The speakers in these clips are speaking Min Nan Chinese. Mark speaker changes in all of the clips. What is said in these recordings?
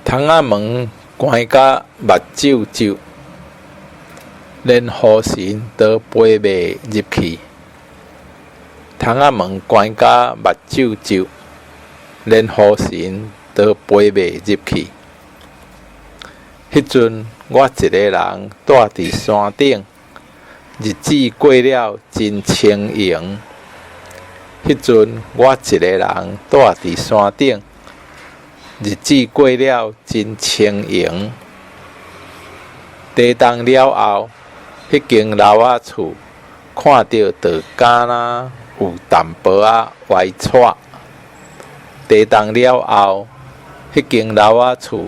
Speaker 1: 窗仔門關甲目睭皺，連雨神都飛袂入去。窗仔門關甲目睭皺，連雨神都飛袂入去。彼陣我一个人蹛佇山頂，日子過了真輕盈。彼陣我一個人蹛佇山頂，日子過了真輕盈。地動了後，彼間老仔厝看著就敢若有淡薄仔歪斜。地動了後，彼間老仔厝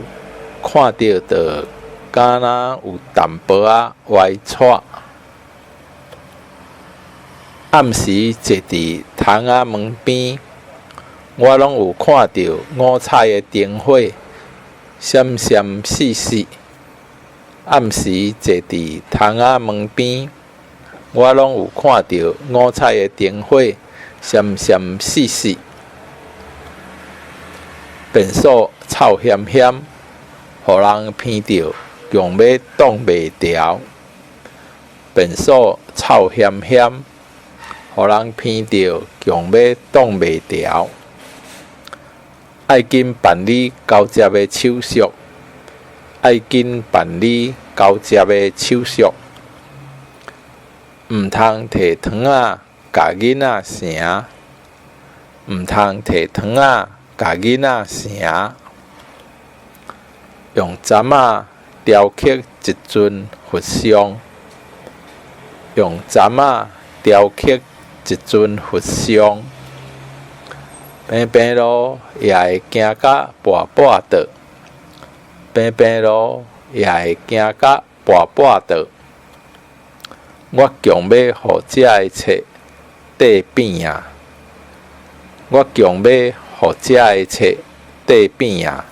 Speaker 1: 看著就敢若有淡薄仔歪斜。暗時坐佇窗仔門邊，我攏有看著五彩的燈火閃閃爍爍。暗時坐佇窗仔門邊，我攏有看著五彩的燈火閃閃爍爍。便所臭薟薟，予人鼻著強欲擋袂牢。便所臭薟薟，予人鼻著強欲擋袂牢。愛緊辦理交接的手續，愛緊辦理交接的手續。毋通提糖仔共囡仔成，毋通提糖仔共囡仔成。用針仔雕刻一尊佛像，用針仔雕刻一尊佛像。平平路也會行甲跋跋倒，平平路也會行甲跋跋倒。我強欲予這个冊硩扁啊！我強欲予這个冊硩扁啊！